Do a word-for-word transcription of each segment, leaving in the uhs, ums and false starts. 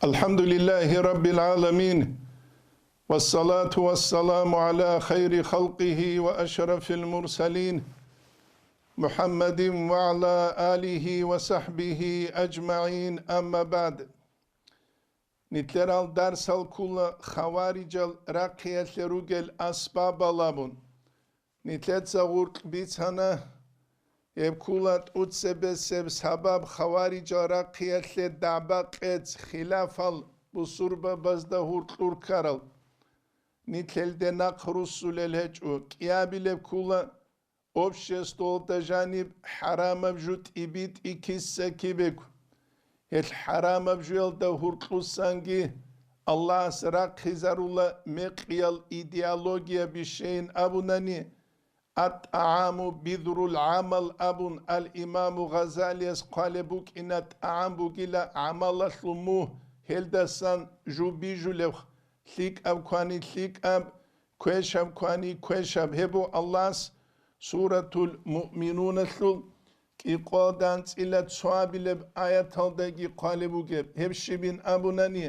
الحمد لله رب العالمين، والصلاة والسلام على خير خلقه وأشرف المرسلين، محمد وعلى آله وصحبه أجمعين، أما بعد. Нилъерал дарсал ккола хаварижал рахъиялъе ругел асбабал абун. Нилъеца гъуркь бицана, гьеб ккола тӀуцебесеб сабаб хаварижал рахъиялъе дагӀба-къец хилафал бусурбабазда гьуркьур ккарал. Нилъелде нахъ руссулел гьечӀо, кӀиабилеб ккола обществоялда жаниб хӀарамаб жо тӀибитӀи киса-кибего. Гьел хӀарамаб жоялда гьуркьусанги Аллагьас рахъизарула мекъиял идеология бищейин абунани, «ат-тӀагӀаму бидруул гӀамал» абун, ал-Имаму Гъазалияс хъвалеб букӀина, тӀагӀам бугила гӀамалалъул мугь, гьелдасан жо бижулев, лъикӀаб квани лъикӀаб, квешаб квани квешаб. Гьеб буго Аллагьас Суратул Муъминуналъул кӀикъоялда анцӀила цоабилеб аяталдаги хъвалеб бугеб. Гьеб щибин абунани,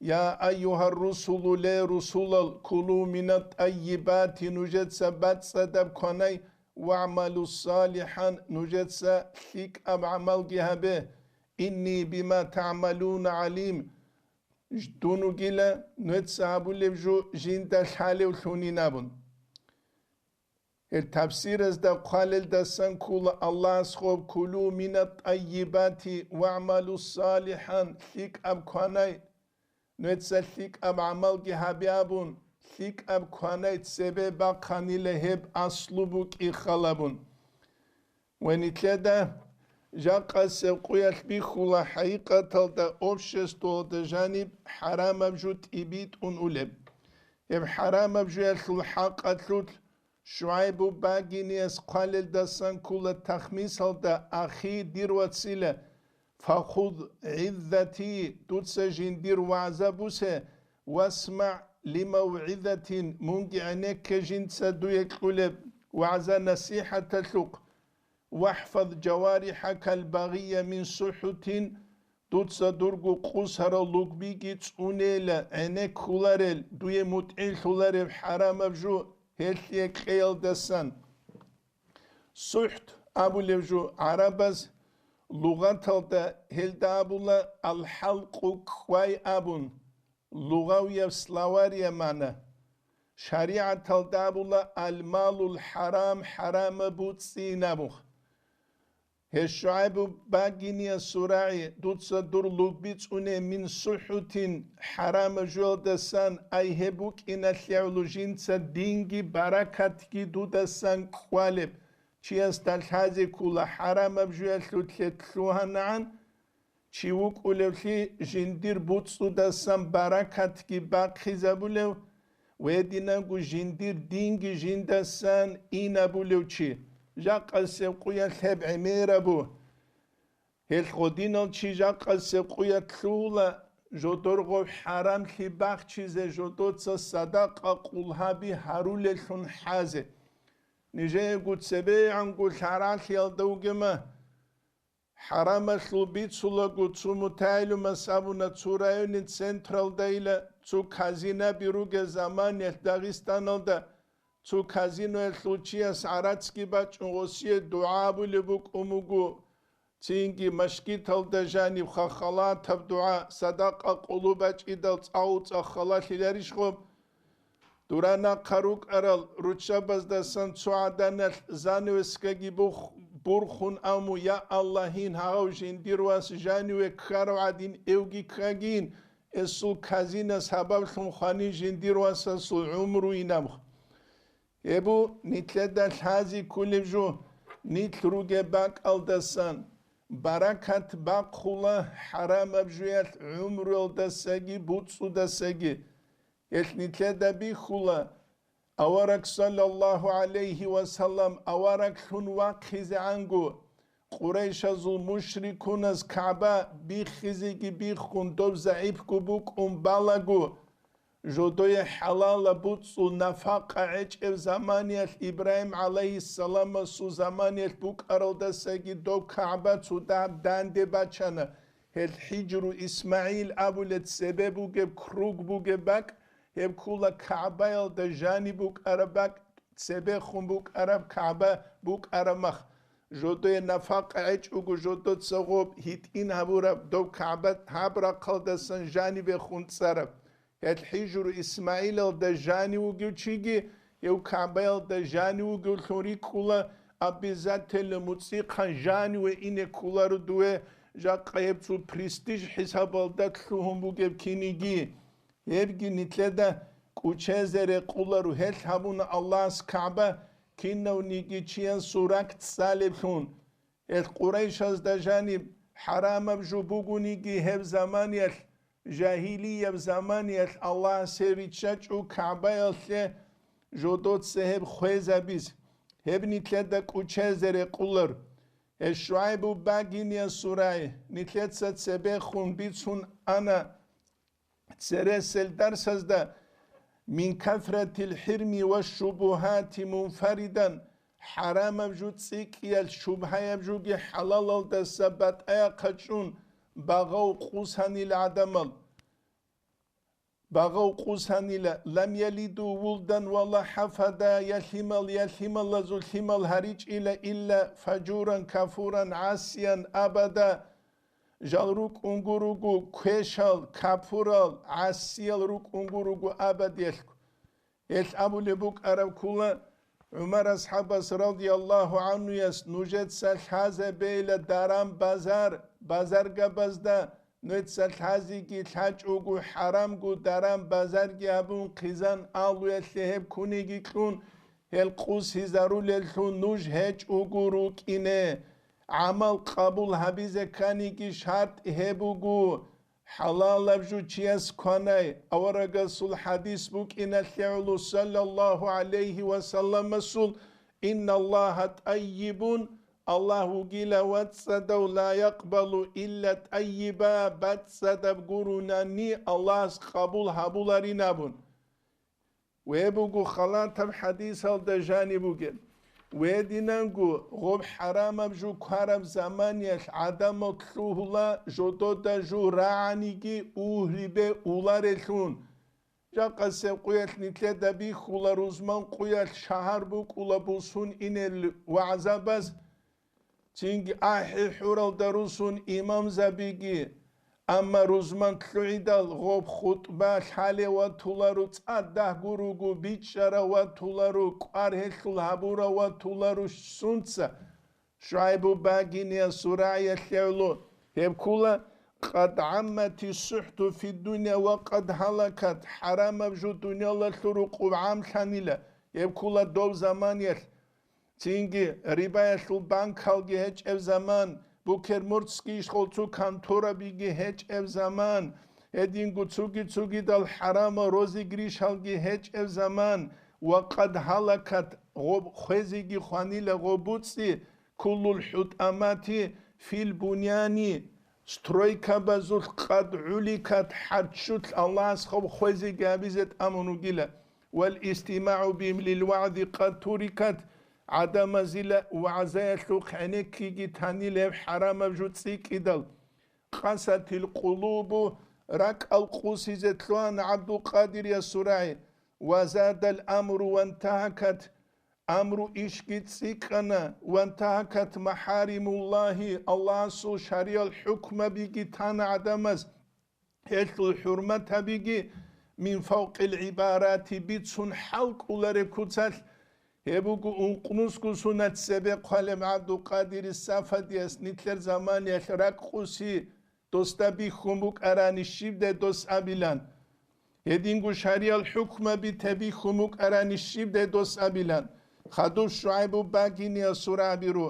«Я айюгьар русулу, ле русулал, кулу минат тӀаййибати, нужеца бацӀцӀадаб кванай, вагӀмалу салихӀан, нужеца лъикӀаб гӀамалги гьабе, инни бима тагӀмалуна гӀалим, дун вугила нужеца гьабулеб жо жинда лъалевлъунин» абун. Гьел тафсиразда хъвалелдасан ккола Аллагьас гьеб «кулу минат тӀаййибати вагӀмалу салихӀан», лъикӀаб кванай, нужеца лъикӀаб гӀамалги гьабе абун, лъикӀаб кванай цебе бахъанила гьеб аслу букӀин халабун. Ва нилъеда жакъасеб къуялъ бихьула хӀакъикъаталда обществоялда жаниб хӀарамаб жо тӀибитӀун улеб. Гьеб хӀарамаб жоялъул хӀакъалъулъ ШугӀайбу багиниялъ хъвалелдасан ккола тахмисалда, ахи, дир вацила, фахуз гӀиззати, дуца жиндир вагӀза бусе, васмагӀ лимавгӀизатин, мунги гӀенекке жинца дуе кьулеб вагӀза-насихӀаталъухъ, вахӀфаз жаварихӀакал багъия мин сухӀутин, дуца дурго къусарал лугбиги цӀунейила, гӀенеккуларел, дуе мутӀигӀлъулареб хӀарамаб жо гьелъие кьеялдасан. СухӀт абулев жо гӀарабаз лугъаталда гьелда абула алхӀалкъу кӀвай абун, лугъавияб словария магӀна. ШаригӀаталда абула алмалул хӀарам, хӀарамаб буцӀцӀи абун. Гье, ШугӀайбу багиния сурагӀи, дуца дур лугби цӀуне мин сухӀутин, хӀарамаб жоялдасан, ай гьеб букӀиналъе гӀоло жинца динги баракатги дудасан кӀвалеб, чиясда лъазе ккола хӀарамаб жоялъулъе лъугьанагӀан, чи вукӀулевлъи жиндир буцӀцӀудасан баракатги бахъизабулев ва гьединанго жиндир динги жиндасан инабулев чи, жакъасеб къуялъ гьеб гӀемерабу. Гьелъ гъодинал чи жакъасеб къуялъ лъугьула, жодорго хӀарамлъи бахчизе, жодоца садакъа къулгьаби гьарулеллъун хӀазе. Нижеего цебегӀанго лъаралъиялда вугема, хӀарамалъул бицулаго цо мутагӀилимас абуна, цо районин централдайила цо казинаби ругел заманиялъ Дагъистаналда цо казиноялъул чияс гӀарацги бачӀун гъосие дугӀа абулеб букӀун буго, цинги машгиталда жаниб халатаб дугӀа, садакъа къулу бачӀидал цӀа-, цӀа халалъиларищ гъоб? Дура нахъа рукӀарал руччабаздасан цо гӀаданалъ занавескаги бух-, бурхун абун, я Аллагьин, гьав жиндир вас жаниве ккарав гӀадин эвги ккагин, эсул казина сабаблъун хвани жиндир васасул гӀумру инаб. Гьеб бу нилъеда лъази кколеб жо, нилъ ругеб бакӀалдасан баракат бахъула хӀарамаб жоялъ гӀумруялдасаги буцӀцӀудасаги. Гьелъ нилъеда бихьула, авараг, саллаллагьу гӀалайгьи ва саллам, авараглъун вахъизегӀанго, Къурайшазул мушрикуназ КагӀба биххизеги биххун, доб загӀипго букӀун балаго, жодое хӀалалаб буцӀцӀул нафакъа гӀечӀеб заманиялъ, Ибрагьим гӀалайгьиссаламасул заманиялъ букӀаралдасаги доб КагӀба цо дагьаб данде бачана. Гьел ХӀижру ИсмагӀил абулеб цебе бугеб круг бугеб бакӀ, гьеб ккула КагӀбаялда жаниб букӀараб бакӀ, цебехун букӀараб КагӀба букӀараб мах. Жодое нафакъа гьечӀого жодоца гъоб гьитӀин гьабураб, доб КагӀба гьаб рахъалдасан жанибехун цӀараб. Гьел ХӀижру ИсмагӀилалда жанив вугев чиги, гьев КагӀбаялда жанив вугевлъун рикӀкӀула, обязательно муцӀихъан жаниве ине кколаро дуе, жакъа гьеб цо престиж хӀисабалда лъугьун бугеб киниги. Гьебги нилъеда кӀучезе рекъоларо, гьелъ гьабуна Аллагьас КагӀба, кинавниги чиясул ракӀ цӀалеблъун. Гьел Къурайшазда жаниб хӀарамаб жо бугониги гьеб заманиялъ, жагьилияб заманиялъ Аллагьас гьеб биччачӀо КагӀбаялъе жодоца гьеб хвезабиз, гьеб нилъеда кӀучезе рекъолар. Гьел ШугӀайбу багиниясул рагӀи нилъеца цебехун бицун ана. Цересел дарсазда: «Мин кафратил хӀирми ва шубугьати мунфаридан», хӀарамаб жо цӀикӀкӀиялъ, шубгьаяб жоги хӀалалалдаса батӀаяхъа чӀун, багъав къусанила гӀадамал. Багъав къусанила, «лам ялиду вулдан ва ла хӀафада», я лъимал, я лъималазул лъимал гьаричӀила, «илла фажуран кафуран гӀасиян абада». Жал рукӀунго руго квешал, капурал, гӀасиял рукӀунго руго абадиялъго. Гьелъ абулеб букӀараб ккула ГӀумар асхӀабас радияллагьу гӀаннуяс: «Нужеца лъазабейила даран-базар, базаргабазда нужеца лъазеги лъачӀого, хӀарамго даран-базарги гьабун, хъизан алуялъе гьеб кунеги кьун, гьел къусизарулеллъун нуж гьечӀого рукӀине. ГӀамал къабул гьабизе кканиги шартӀ гьеб буго, хӀалалаб жо чияс кванай, аварагасул хӀадис букӀиналъе гӀоло, саллаллагьу гӀалайгьи ва салламасул: Инналлагьа тӀаййибун, Аллагь вугила вацӀцӀадав, ла якъбалу илла тӀаййиба, бацӀцӀадаб гурунани Аллагьас къабул гьабуларин абун». Ве буго халатаб хӀадисалда жаниб бугеб. Вединанго гъоб хӀарамаб жо квараб заманиялъ гӀадамал лъугьула жодода жо рагӀаниги угьрибе уларелъун. Жакъасеб къуялъ нилъеда бихьула рузман къуялъ шагьар букӀула бусун инел вагӀзабаз. Цинги ахӀи-хӀуралда русун имамзабиги, амма рузман лъугӀидал гъоб хутӀба лъалев ватуларо, цӀадагь гуруго бичӀчӀарав ватуларо, кӀвар гьелъул гьабурав ватуларо сунца. ШугӀайбу багиниясул рагӀиялъе гӀоло гьеб ккула: «Къад гӀаммати сухӀту фиддуня ва къад гьалакат», хӀарамаб жо дуниялалъул рукъуб гӀамлъанила, гьеб ккула доб заманиялъ. Цинги рибаялъул банкалги гьечӀеб заман, букер-мурцги ишгъол цо конторабиги гьечӀеб заман, гьединго цуги-цугидал хӀарамал розыгрышалги гьечӀеб заман, ва къад гьалакат, гъоб хвезеги хванила гъоб буцӀцӀи, куллул хӀутӀамати фил буняни, стройкабазулъ къад гӀуликат, хӀарччулъ Аллагьас гъоб хвезеги гьабизе тӀамун вугила. Вал истимагӀу бигьим лил вагӀзи къад турикат, гӀадамазила вагӀзаялъухъ гӀенеккиги танила гьеб хӀарамаб жо цӀикӀкӀидал. Къасатил къулубу, ракӀал къусизе лъугьана ГӀабдулкъадириясул рагӀи, ва задал амру вантагьакат, амру ишги цӀикӀкӀана, вантагьакат махӀаримуллагьи, Аллагьасул шариял хӀукмабиги тана гӀадамаз. Гьелъул хӀурматабиги мин фавкъил гӀибарати бицун хӀалкӀолареб куцалъ, гьеб буго ункънусго сунат цебе хъвалеб ГӀабдулкъадири Сафадияс нилъер заманиялъ ракӀ къуси досда бихьун букӀарани щибдай дос абилан. Гьединго шариял хӀукмаби те бихьун букӀарани щибдай дос абилан. Хадуб ШугӀайбу багиниясул рагӀи биру: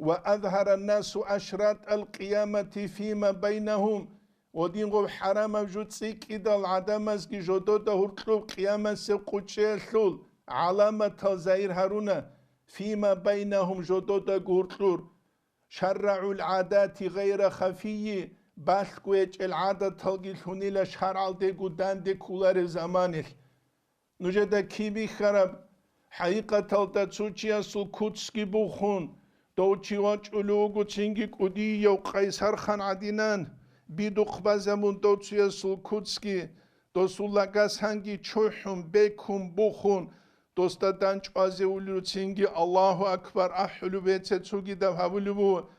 «Ва азгьара насу ашратал къиямати фима байнагьум», гъодин гъоб хӀарамаб жо цӀикӀкӀидал гӀадамазги жодода гьуркьуб къиямасеб къучӀеялъул гӀаламатал загьир гьаруна, фима байнагьум жододаго гьуркьур. ШаррагӀул гӀадати гъайра хафийи, балъго гьечӀел гӀадаталги лъунила шаргӀалдего данде кколареб заманалъ. Нужеда киб бихьараб, хӀакъикъаталда цо чиясул куцги бухун, дов чи вачӀулев вуго цинги кӀудияв Къайсархан гӀадинан, бидухъ базабун дов цуясул куцги, досул лагасанги чухӀун, бекун, бухун, досда дандчӀвазе улел цинги Аллагьу акбар ахӀулеб беци цогидаб гьабулеб буго.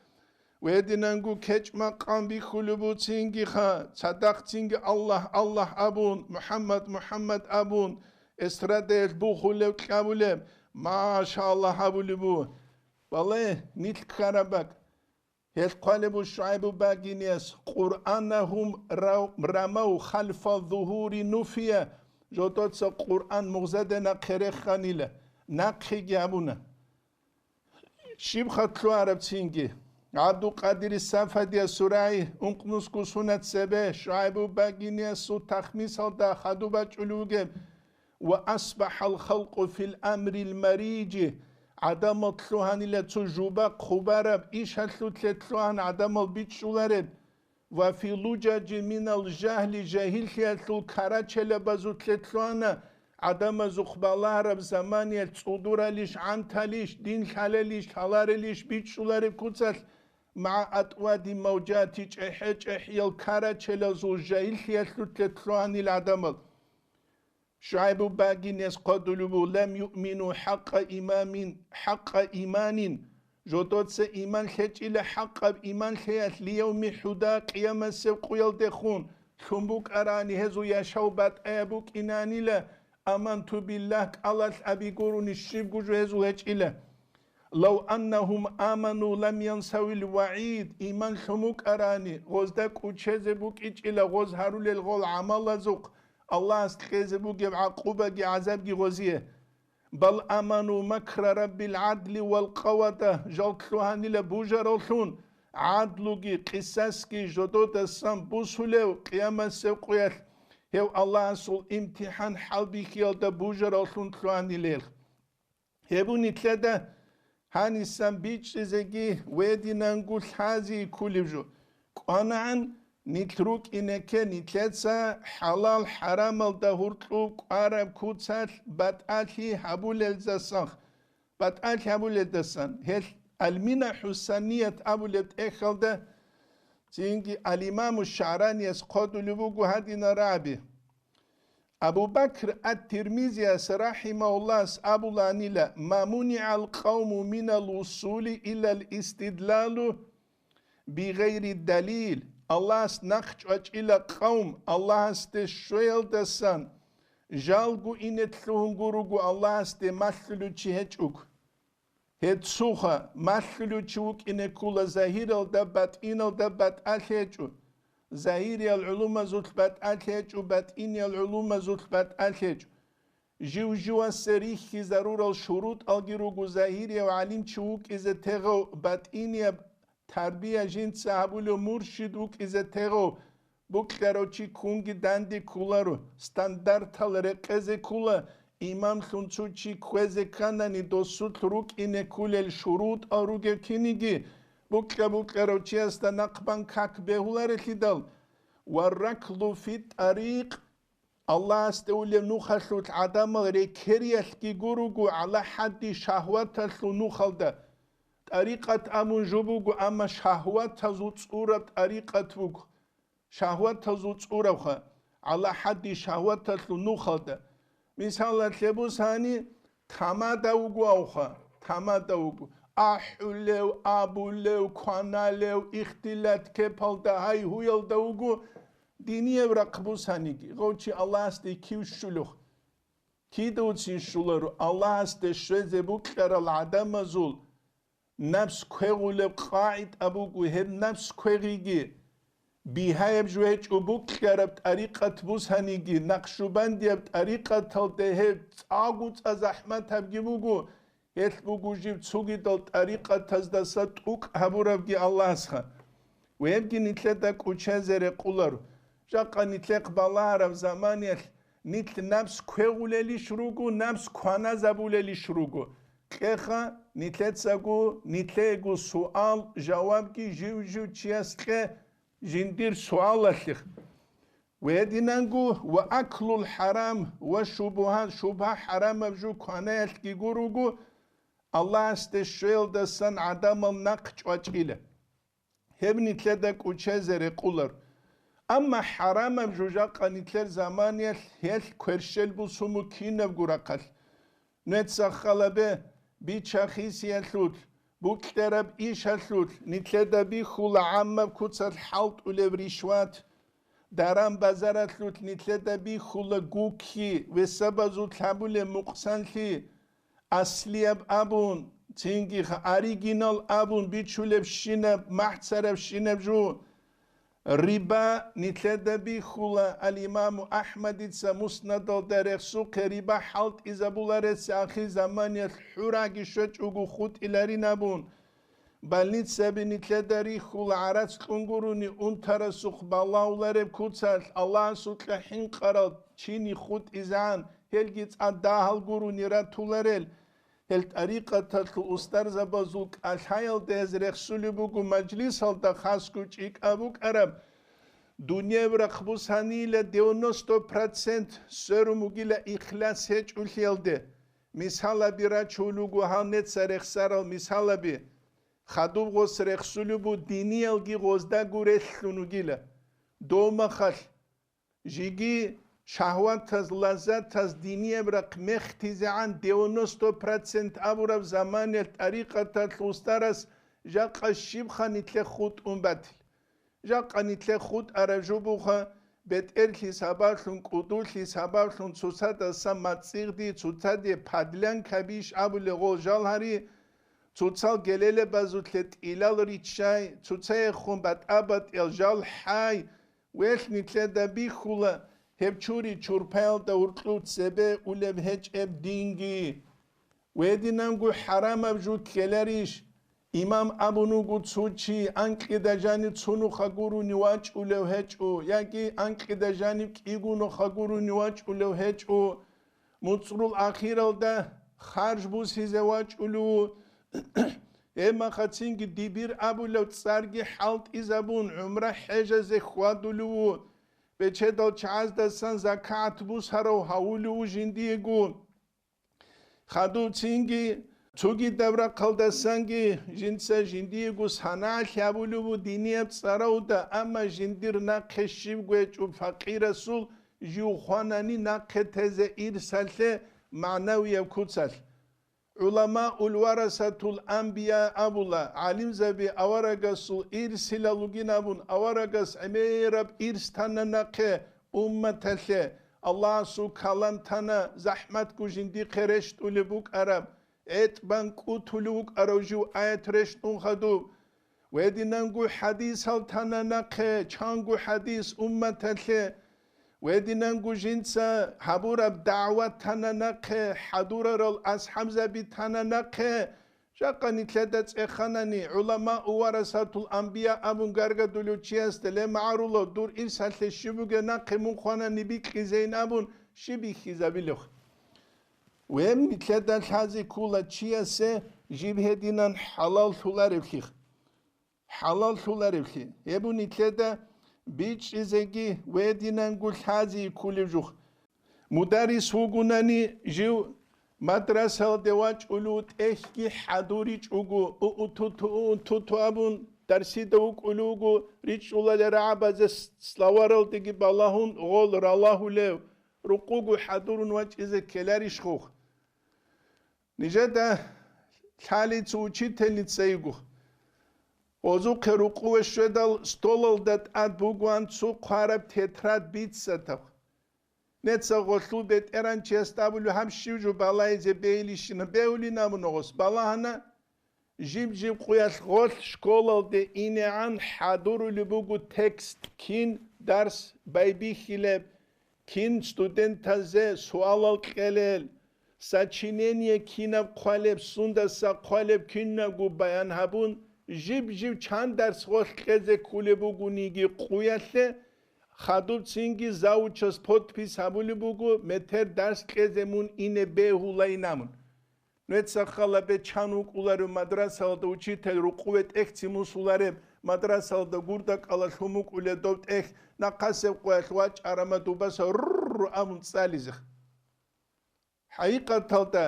Гьединанго кечӀ-макъам бихьулеб буцингиха, цадахъ цинги Аллагь, Аллагь абун, МухӀаммад, МухӀаммад абун, эстрадаялъ бухулев кьабулеб, машаллагь абулеб буго. Бале, нилъ ккараб бакӀ. Гьелъ хъвалеб буго ШугӀайбу Багинияс: «Къуръанагьум рав-, рамав халфа зугьури нуфия», жодоца Къуръан мугъзаде нахъе реханила, нахъеги абуна. Щиб хатӀ лъугьараб цинги? ГӀабдулкъадири Сафадияс сурай ункънусго сунат цебе ШугӀайбу Багиниясул тахмисалда хадуб бачӀулев вугеб: «Ва асбахӀал халкъу фил амрил марижи», гӀадамал лъугьанила цо жуба хъубараб ишалъулъе лъугьан гӀадамал бичӀчӀулареб, «ва фи лужажи минал жагьли», жагьиллъиялъул карачелабазулъе лъугьана гӀадамазухъ балагьараб заманиялъ цӀудуралищ, гӀанталищ, дин лъалелищ, лъаларелищ бичӀчӀулареб куцалъ, «магӀа атӀвади мавжати», чӀехӀе-чӀехӀиял карачелазул жагьиллъиялъулъе лъугьанил гӀадамал. ШугӀайбу Багинияс хъвалеб буго: «Лам юъмину хӀакъа имамин, хӀакъа иманин», жодоца иман лъечӀила хӀакъаб иман лъеялъ, «лиявми хӀуда», къиямасеб къуялдехун, лъун букӀарани гьезул яшав батӀаяб букӀинанила, «аманту биллагь» кӀалалъ аби гурони щибго жо гьезул гьечӀила. «Лав аннагьум аману лам янсавил вагӀид», иман лъун букӀарани, гъозда кӀучезе букӀичӀила гъоз гьарулел гъол гӀамалазухъ Аллагьас кьезе бугеб гӀакъубаги гӀазабги гъозие. «Бал аману макра раббил гӀадли вал къавада», жал лъугьанила бужараллъун, гӀадлуги къисасги жододасан бусулев къиямасеб къуялъ, гьев Аллагьасул имтихӀан хӀалбихьиялда бужараллъун лъугьанилел. Гьеб нилъеда гьанисан бичӀчӀизеги гьединанго лъази кколеб жо. КӀванагӀан нилъ рукӀине кке нилъеца хӀалал-хӀарамалда гьоркьоб кӀвараб куцалъ батӀалъи гьабулелдасан, батӀалъи гьабулелдасан. Гьелъ Алмина ХӀусаният абулеб тӀехьалда цинги Ал-Имаму ШагӀранияс хъвалеб буго гьадинал рагӀаби. Абу Бакр ат-Тирмизияс рахӀимагьуллагьас абуланила: «Ма мунигӀал къавму минал вусули илал истидлалу бигъайри далил». Аллагьас нахъ чӀвачӀила къавм Аллагьасде щвеялдасан, жалго ине лъугьун гуруго Аллагьасде малъулев чи гьечӀого. Гьецуха малъулев чи вукӀине ккола загьиралда, батӀиналда батӀалъи гьечӀо. Загьириял гӀулумазулъ батӀалъи гьечӀо, батӀиниял гӀулумазулъ батӀалъи гьечӀо. Жив-живасе рихьизарурал шурутӀалги руго загьирияв гӀалимчи вукӀизе тегъав, батӀинияб тарбия жинца гьабулев муршид вукӀизе тегъав, букьарав чи ккунги данде кколаро, стандартал рекъезе ккола, имамлъун цо чи кквезе кканани, досулъ рукӀине кколел шурутӀал ругев киниги, букьа-букьарав чиясда нахъбан как бегьуларелъидал. Ва раклу фи тӀарикъ, Аллагьасде улев нухалъулъ гӀадамал рекериялъги гуруго гӀала хӀадди шагьваталъул нухалда. ТӀарикъат абун жо буго, амма шагьватазул цӀураб тӀарикъат буго. Шагьватазул цӀуравха, гӀала хӀадди шагьваталъул нухалда. Мисалалъе бусани, тамада вуго авха, тамада вуго. АхӀулев, абулев, кваналев, ихтилат кепалда, гьай-гьуялда вуго, динияб рахъ бусаниги, гъов чи Аллагьасде кив щулев? Кидавцин щуларо Аллагьасде щвезе букьарал гӀадамазул напс квегъулеб къагӀида буго, гьеб напс квегъиги, бигьаяб жо гьечӀо букьараб тӀарикъат бусаниги, накъшубандияб тӀарикъаталде гьеб цӀакъго цӀа захӀматабги буго, гьелъ буго жиб цогидал тӀарикъатаздаса тӀокӀ гьабурабги Аллагьасха. Гьебги нилъеда кӀучезе рекъоларо. Жакъа нилъехъ балагьараб заманиялъ нилъ напс квегъулелищ руго, напс кваназабулелищ руго. Кьеха, нилъецаго, нилъеего суал-жавабги жив-жив чияс кье жиндир суалалъе. Гьединанго ва аклул хӀарам ва шубугьат, шубгьа-хӀарамаб жо кванаялъги гуруго, Аллагьасде щвеялдасан гӀадамал нахъ чӀвачӀила. Гьеб нилъеда кӀучезе рекъолар. Амма хӀарамаб жо жакъа нилъер заманиялъ гьелъ кверщел бусуму кинабго рахъалъ. Нуца халабе, бича-хисиялъулъ, букьараб ишалъулъ нилъеда бихьула гӀаммаб куцалъ хӀалтӀулеб ришват. Даран-базаралъулъ нилъеда бихьула гукки, весабазул лъабулеб мукъсанлъи, аслияб абун, цинги оригинал абун бичулебщинаб, махӀцарабщинаб жо. Риба нилъеда бихьула, ал-Имаму АхӀмадица Муснадалда рехсухъе риба хӀалтӀизабуларес ахирзаманиялъ хӀураги щвечӀого хутӀиларин абун. Больницаби нилъеда рихьула гӀарац кьун гурони унтарасухъ балагьулареб куцалъ Аллагьасукьа хӀинкъарал чини хутӀизегӀан, гьелги цӀад дагьал гурони ратуларел. Гьел тӀарикъаталъул устарзабазул кӀалъаялда гьез рехсулеб буго мажлисалда хасго чӀикӀаб букӀараб. Дунияв рахъ бусанила девяносто процент сверун бугила ихлас гьечӀулъиялде. Мисалаби рачулуго гьал неца рехсарал мисалаби. Хадуб гъос рехсулеб бу диниялги гъоздаго релълъун вугила. Дов махалъ, жеги шагьватаз, лаззатаз динияб рахъ мехтизегӀан девяносто процент абураб заманиялъ тӀарикъаталъ устарас жакъа щибха нилъе хутӀун батил? Жакъа нилъе хутӀараб жо буха, бетӀерлъи сабаблъун, кӀудулъи сабаблъун цоцадаса мацӀигъди, цоцаде подлянка бищ абулеб гъол жал гьари, цоцал гелелебазулъе тӀилал риччай, цоцаехун батӀа-батӀиял жал хӀай, велъ нилъеда бихьула, гьеб чури чурпаялда гьуркьув цебе улеб гьечӀеб динги. Гьединанго хӀарамаб жо ккеларищ? Имам абун вуго цо чи, анкьида жанив цунуха гурони вачӀулев гьечӀо, яги анкьида жанив кӀигунуха гурони вачӀулев гьечӀо, муцӀрул ахиралда харж бусизе вачӀулев ву. Гьебмахацинги дибир абулев цӀарги хӀалтӀизабун, гӀумра хӀежазе хьвадулев ву, бечедал чагӀаздасан закагӀат бусарав гьавулев ву жиндиего. Хадубцинги цогидаб рахъалдасанги жинца жиндиего санагӀалъи гьабулев ву динияб цӀаравда, амма жиндир нахъе щибго гьечӀо факъирасул жив хванани нахъе тезе ирсалъе магӀнавияб куцалъ. ГӀуламаул варасатул анбия абула, гӀалимзаби аварагасул ирсилал ругин абун, аварагас гӀемераб ирс тана нахъе умматалъе, Аллагьасул калам тана, захӀматго жиндихъе рещтӀулеб букӀараб, гӀетӀ бан кӀутулев вукӀарав жив аят рещтӀун хадуб. Гьединанго хӀадисал тана нахъе, чанго хӀадис умматалъе. Гьединанго жинца гьабураб дагӀват тана нахъе, хӀадурарал асхӀабзаби тана нахъе. Жакъа нилъеда цӀеханани, гӀуламаъ варасатул анбия абун гаргадулев чиясда, ле, магӀарулав, дур ирсалъе щиб бугеб нахъе мун хванани бикьизейин абун, щиб бихьизабилев? Гьеб нилъеда лъазе ккола чиясе жиб гьединан хӀалаллъулареблъи. ХӀалаллъулареблъи. Гьеб нилъеда бичӀчӀизеги гьединанго лъазе кколеб жух. Мударрис вугунани жив мадрасалде вачӀулев тӀехьги хӀадуричӀого, у-у-ту-ту, у-у-ту-ту абун, дарсида вукӀулев вуго, ричӀчӀулел рагӀабазе с-, словаралдеги балагьун гъол ралагьулев, рукъуго хӀадурун вачӀизе ккеларищ хухъ? Нижеда лъалица учительница йиго. Гъозухъе рукъуве щведал, столалда тӀад бугоан цо хъвараб тетрад бицатаб. Неца гъолъул бетӀеранчиясда абулев гьаб щив жо балайзе бейилищина, бегьулин абун гъос балагьана. Жиб-жиб къуялъ гъолъ школалде инегӀан хӀадурулеб буго текст, кин дарс байбихьилеб, кин студентазе суалал кьелел, сочинение кинаб хъвалеб, сундаса хъвалеб кинабго баян гьабун, жиб-жиб чан дарс гъолъ кьезе кколеб бугониги къуялъе, хадубцинги завучас подпись гьабулеб буго, метер дарс кьезе мун ине бегьулайин абун. Нуца халабе чан вукӀуларев мадрасалда учитель рукъуве тӀехьцин мусулареб, мадрасалда гурда кӀалалъун вукӀулев дов тӀехь нахъасеб къоялъ вачӀарамад убаса рррр абун цӀализе. ХӀакъикъаталда,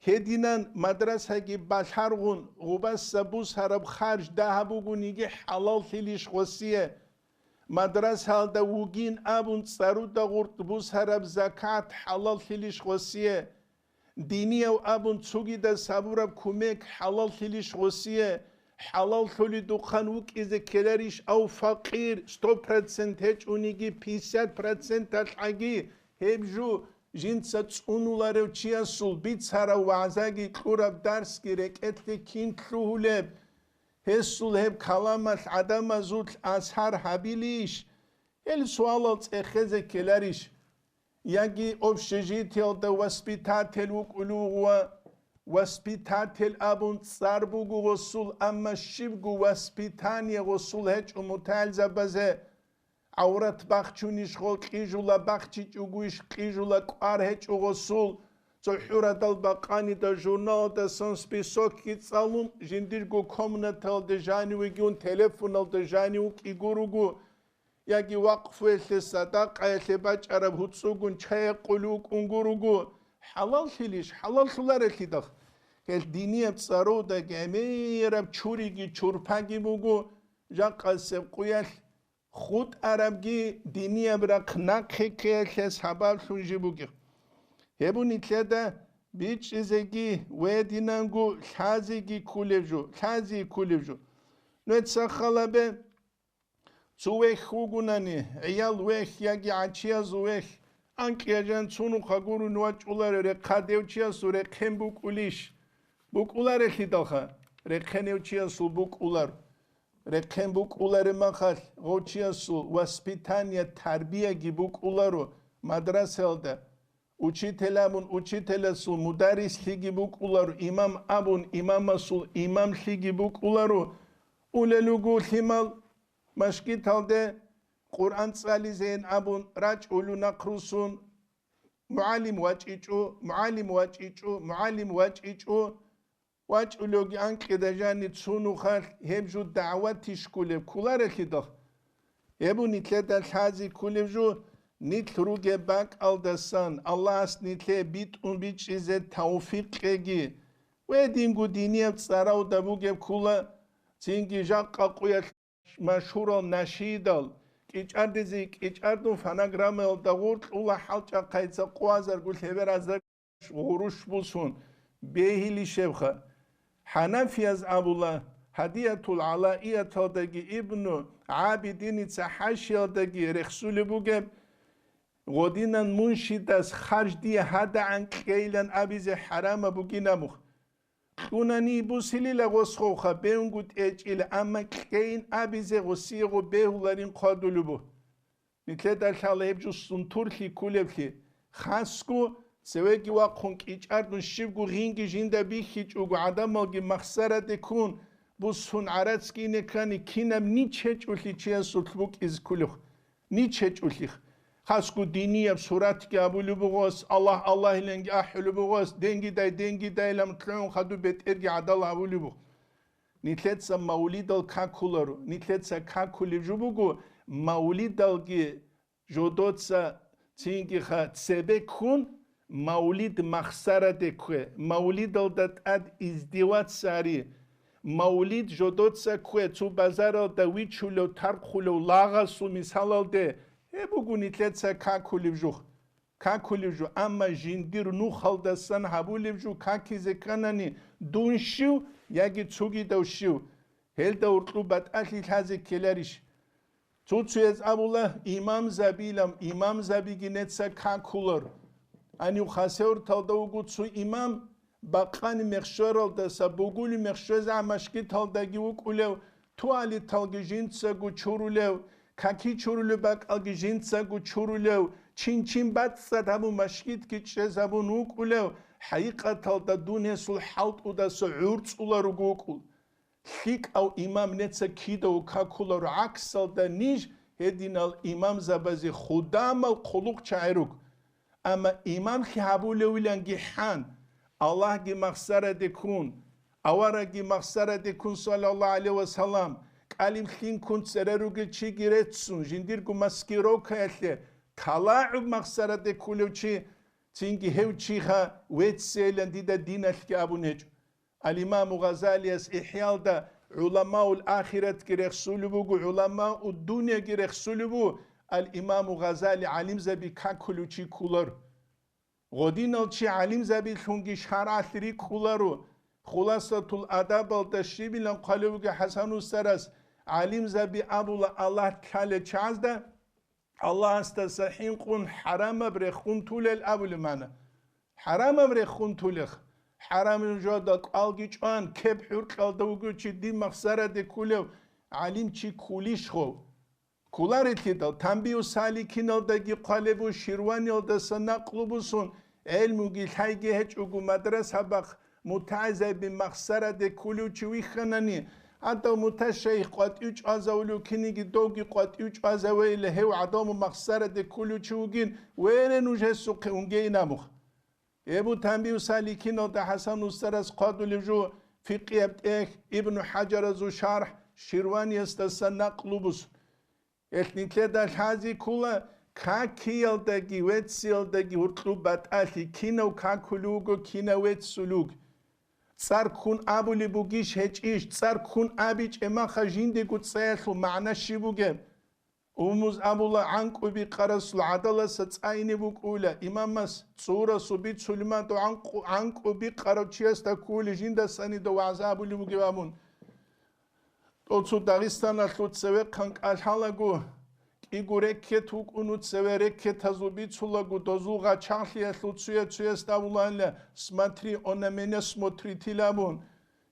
гьединан мадрасаги балъаргъун, гъубаса бусараб харж дагьаб бугониги хӀалаллъилищ гъосие? Мадрасалда вугин абун цӀаруда гъуркь бусараб закат хӀалаллъилищ гъосие? Динияв абун цогидаз гьабураб кумек хӀалаллъилищ гъосие? ХӀалаллъуледухъан вукӀизе ккеларищ ав факъир, сто процент гьечӀониги, пятьдесят проценталъгӀаги? Гьеб жо жинца цӀунуларев чиясул бицарав вагӀзаги кьураб дарсги рекӀелъе кин лъугьулеб? Гьесул гьеб каламалъ гӀадамазулъ асар гьабилищ? Гьел суалал цӀехезе ккеларищ? Яги общежитиялда воспитатель вукӀулев ва воспитатель абун цӀар буго гъосул, амма щибго воспитание гъосул гьечӀо мутагӀилзабазе. ГӀаврат бахчунищ гъо кьижула, бахчичӀогойищ кьижула, кӀвар гьечӀо гъосул. Цо хӀурадал бакъанида журналдасан списокги цӀалун, жиндирго комнаталде жанивеги ун, телефоналда жанив вукӀиго руго, яги вакъфуялъе, садакъаялъе бачӀараб гьуцӀугун чай гьекъулев вукӀунго руго. ХӀалаллъилищ? ХӀалаллъуларелъидал. Гьел динияб цӀаруда гӀемераб чуриги чурпаги буго, жакъасеб къуялъ хутӀарабги динияб рахъ нахъе ккеялъе сабаблъун жиб бугеб. Гьеб нилъеда бичӀчӀизеги ва гьединанго лъазеги кколеб жо, лъазе кколеб жо. Нугьеца халабе цо вехь вугунани, гӀиял вехь яги гӀачияз вехь, анкьияжан цунухъа гурун вачӀуларев рехъа дев чиясул рехъен букӀулищ? БукӀуларелъидалха, рехъен гьев чиясул букӀулар. Рехъен букӀулареб махалъ, гъов чиясул воспитание, тарбияги букӀуларо мадрасаялда. Учитель абун учителасул мударрислъиги букӀуларо, имам абун имамасул имамлъиги букӀуларо. Улел руго лъимал машгиталде Къуръан цӀализейин абун рачӀулев нахърусун, мугӀалим вачӀичӀо, мугӀалим вачӀичӀо, мугӀалим вачӀичӀо. ВачӀулевги анкьида жаниб цо нухалъ гьеб жо дагӀватищ кколеб кколарелъидал? Гьеб нилъеда лъазе кколеб жо, нилъ ругеб бакӀалдасан Аллагьас нилъее битӀун бичӀчӀизе тавфикъ кьеги. Гьединго динияб цӀаравда бугеб ккола, цинги жакъа къуялъ машгьурал нашидал, кӀичӀардизе кӀичӀардун фонограммаялда гъоркьула хӀалчӀахъайца къвазарго лъеберазда гъурущ бусун бегьилищебха. ХӀанафияз абула, Гьадиятул ГӀалаияталдаги Ибну ГӀабидиница хӀашиялдаги рехсулеб бугеб, гъодинан муншидас харж дие гьадагӀан кьейилан абизе хӀарамаб бугин абухъ. Кьунани бусилила гъосхъовха, бегьунгутӀи гьечӀила, амма кьейин абизе гъосиего бегьуларин хъвадулеб бугеб. Нилъеда лъала гьеб жо сунтурлъи кколеблъи. Хасго, цевеги вахъун кӀичӀардун щибго гъинги жинда бихьичӀого, гӀадамалги махсараде ккун, бусун гӀарацги ине ккани, кинаб нич гьечӀолъи чиясулъ букӀизе кколеб. Нич гьечӀолъих. Хасго динияб суратги абулеб бугъос, Аллагь, Аллагьиланги ахӀулеб бугъос, денгидай, денгидайилан лъугӀун хадуб бетӀерги гӀадал абулеб бугъ. Нилъеца мавлидал какуларо, нилъеца какулеб жо буго, мавлидалги жодоца цинги ха цебе ккун, мавлид махсараде ккве, мавлидалда тӀад издеваться гьари, мавлид жодоца ккве, цо базаралда вичулев, тархъулев лагъасул мисалалде, гьеб буго нилъеца какулеб жух, какулеб жо, амма жиндир нухалдасан гьабулеб жо какизе кканани, дун щив яги цогидав щив, гьелда гьоркьоб батӀалъи лъазе ккеларищ? Цо-цояз абула, имамзабилан, имамзабиги неца какулар. Гьанив Хасавюрталда вуго цо имам, бакъани мехщваралдаса бугули мехщвезегӀан машгиталдаги вукӀулев, туалеталги жинцаго чурулев, каки чурулеб бакӀалги жинцаго чурулев, чин-чин бацӀцӀад гьабун машгитги чӀезабун вукӀулев, хӀакъикъаталда дун гьесул хӀалтӀудаса гӀурцӀуларуго вукӀул. ЛъикӀав имам неца кидаго какуларо, гӀаксалда ниж гьединал имамзабазе худамал хъулухъчагӀи руго. Амма имамлъи гьабулевиланги хӀан, Аллагьги махсараде ккун, аварагги махсараде ккун, саллаллагьу гӀалайгьи ва саллам, кӀалиблъи ккун цере ругел чиги реццун, жиндирго маскировкаялъе, калагӀуб махсараде кколев чи, цинги гьев чиха веццейилан дида диналъги абун гьечӀо. Ал-Имаму Гъазалияс ИхӀялда гӀуламаул ахиратги рехсулеб буго, гӀуламаул дунияги рехсулеб буго, ал-Имаму Гъазали гӀалимзаби какулев чи кколар. Гъодинал чи гӀалимзабилъунги шаргӀалъ рикӀкӀуларо. Хуласатул Адабалда щибилан хъвалев вугев ХӀасан устарас, гӀалимзаби абула Аллагь лъалел чагӀазда, Аллагьасдаса хӀинкъун хӀарамаб рехун тулел абулеб мана. ХӀарамаб рехун тулех. ХӀарамаб жода кӀвалги чӀван, кеп хӀуркьалда вугев чи дин махсараде ккулев гӀалимчи ккулищ хов? Кколарелъидал, Танбиу саликиналдаги хъвалеб буго, Ширваниялдаса накълу бусун, гӀелмуги лъайги гьечӀого мадрасабахъ мутагӀизаби махсараде ккулев чи вихьанани, гьадав муташайих къватӀив чӀвазавулев киниги довги къватӀив чӀвазавейила, гьев гӀадаму махсараде ккулев чи вугин, вере нуж гьесухъе унгейин абухъ. Эбу Танбиу саликиналда ХӀасан устарас хъвадулев жо фикъияб тӀехь, Ибну ХӀажаразул шархӀ, Ширваниясдаса накълу бусун. Гьелъ нилъеда лъази ккола, какиялдаги вецциялдаги гьуркьуб батӀалъи кинав какулев вуго, кинав веццулев вуго. ЦӀар ккун абулеб бугищ гьечӀищ, цӀар ккун абичӀеб маха жиндего цӀаялъул магӀна щиб бугеб? Умумуз абула, гӀанкӀу бикъарасул гӀадаласа цӀайине букӀула, имамас цӀурасул бицулмадав гӀанкъу-, гӀанкӀу бикъарав чиясда ккули жиндасани дов вагӀза абулев вугев абун. ТӀоцу Дагъистаналъул цевехъан кӀалъалаго, кӀиго рекет вукӀуну цеве рекетазул бицулаго, дозул гъачагълъиялъул цуя-цуясда абулаанила: «Смотри, он на меня смотрит», — илан абун.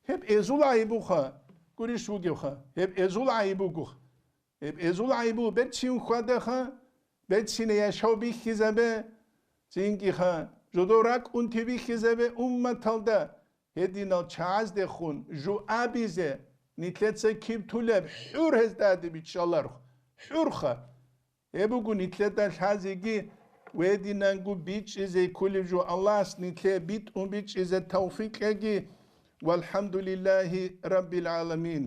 Гьеб эзул гӀайибуха, гурищ вугевха, гьеб эзул гӀайиб бугоха. Гьеб эзул гӀайибу берцин хьвадаха, берцине яшав бихьизабе, цинги ха, жодов ракӀунти бихьизабе умматалда, гьединал чагӀаздехун жо абизе, нилъеца киб тулеб, хӀур гьезда гьади биччаларх, хӀурха. Гьеб буго нилъеда лъазеги, гьединанго бичӀчӀизе кколеб жо. Аллагьас нилъее битӀун бичӀчӀизе тавфикъ кьеги. ВалхӀамдулиллагьи раббил гӀаламин.